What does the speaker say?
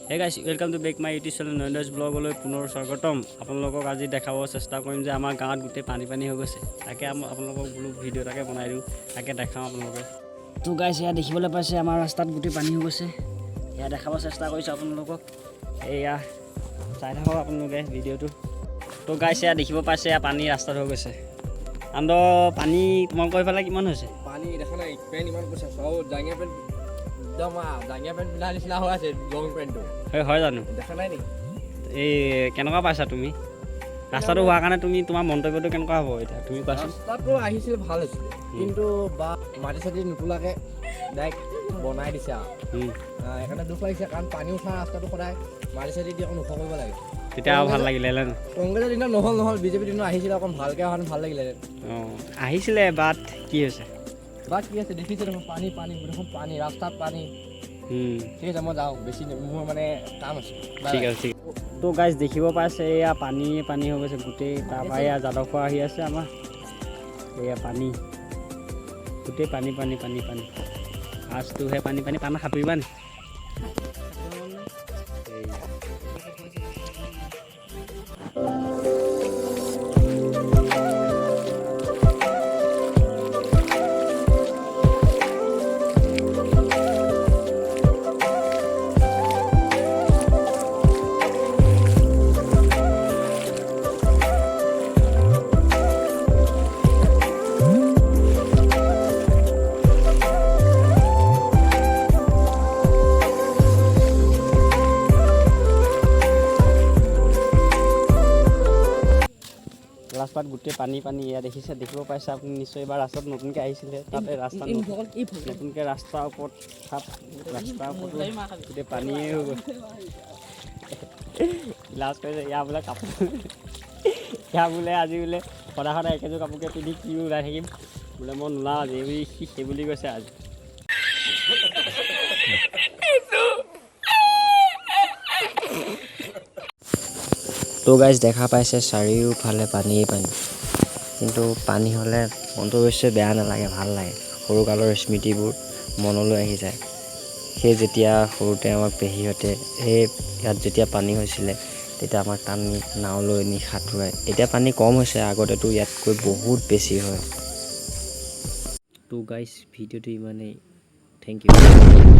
Hey guys, welcome to back my YouTube channel নয়নদাস ব্লগলৈ পুনৰ স্বাগতম। আপোনালোকক আজি দেখাব চেষ্টা কৰিম যে আমাৰ গাঁৱত গোটেই পানী পানী হৈ গৈছে। তাকে আপোনালোকক বোলো ভিডিঅ' এটাকে বনাই দিওঁ, তাকে দেখাওঁ আপোনালোকে। তো গাইছ, এয়া দেখিবলৈ পাইছে, আমাৰ ৰাস্তাত গোটেই পানী হৈ গৈছে। এয়া দেখাব চেষ্টা কৰিছোঁ আপোনালোকক। এয়া চাই থাকক আপোনালোকে ভিডিঅ'টো। তো গাইছ, এয়া দেখিব পাইছে, এয়া পানী ৰাস্তাত হৈ গৈছে। আনন্দ, পানী তোমালোকৰ এইফালে কিমান হৈছে? পানী দেখা নাই? পেণ্ট ইমান কৈছে, চব জাঙিয়া পেণ্ট একদম জাঙিয়া পেণ্ট পিন্ধা নিচিনা হৈ আছে লং পেণ্টটো। হয় হয় জানো? দেখা নাই নেকি? এই কেনেকুৱা পাইছা তুমি ৰাস্তাটো হোৱাৰ কাৰণে? তুমি তোমাৰ মন্তব্যটো কেনেকুৱা হ'ব এতিয়া তুমি কোৱাচোন। ৰাস্তাটো আহিছিল, ভাল হৈছিলে, কিন্তু বা মাটি চাটি নোতোলাকে ডাইৰেক্ট বনাই দিছে আৰু সেইকাৰণে দুখ লাগিছে, কাৰণ পানী উঠা ৰাস্তাটো সদায় মাটি চাটি দি অকণ ওখ কৰিব লাগে। তেতিয়া আৰু ভাল লাগিলে ন? কংগ্ৰেছৰ দিনত নহ'ল নহ'ল, বিজেপিৰ দিনত আহিছিলে, অকণ ভালকৈ অহা ভাল লাগিলে। অঁ, আহিছিলে, বাট কি হৈছে? বা কি আছে দেখিছে দেখোন, পানী পানী, গোটেইখন পানী, ৰাস্তাত পানী। ঠিক আছে, মই যাওঁ, বেছি মোৰ মানে কাম আছে। Bye. ঠিক bye. আছে, ঠিক। তো গাইজ, দেখিব পাইছে, এয়া পানী পানী হৈ গৈছে গোটেই। তাৰপৰা এয়া যাদৱ খোৱা আহি আছে আমাৰ। এয়া পানী, গোটেই পানী পানী পানী পানী। আজটোহে পানী পানী। পানী সাঁতুৰিবা নি? এইয়া। ৰাস্তাত গোটেই পানী পানী। এয়া দেখিছে, দেখিব পাইছে আপুনি নিশ্চয়। এইবাৰ ৰাস্তাত নতুনকৈ আহিছিলে, তাতে ৰাস্তা নতুনকৈ ৰাস্তাৰ ওপৰত খাপ, ৰাস্তাৰ ওপৰতো গোটেই পানীয়ে হৈ গ'ল। লাজ কৰিছে। ইয়াৰ বোলে কাপোৰ, ইয়াৰ বোলে আজি বোলে সদায় সদায় একেযোৰ কাপোৰকে পিন্ধি কি ওলাই থাকিম বোলে, মই নোলাওঁ আজি, এই সি সেই বুলি কৈছে আজি। তো গাইজ, দেখা পাইছে, চাৰিওফালে পানীয়েই পানী। কিন্তু পানী হ'লে মনটো অৱশ্যে বেয়া নালাগে, ভাল লাগে। সৰুকালৰ স্মৃতিবোৰ মনলৈ আহি যায়। সেই যেতিয়া সৰুতে আমাক পেহীহঁতে সেই ইয়াত যেতিয়া পানী হৈছিলে, তেতিয়া আমাক টানি নাৱলৈ নি সাঁতোৰাই। এতিয়া পানী কম হৈছে, আগতেতো ইয়াতকৈ বহুত বেছি হয়। তো গাইজ, ভিডিঅ'টো ইমানেই। Thank U.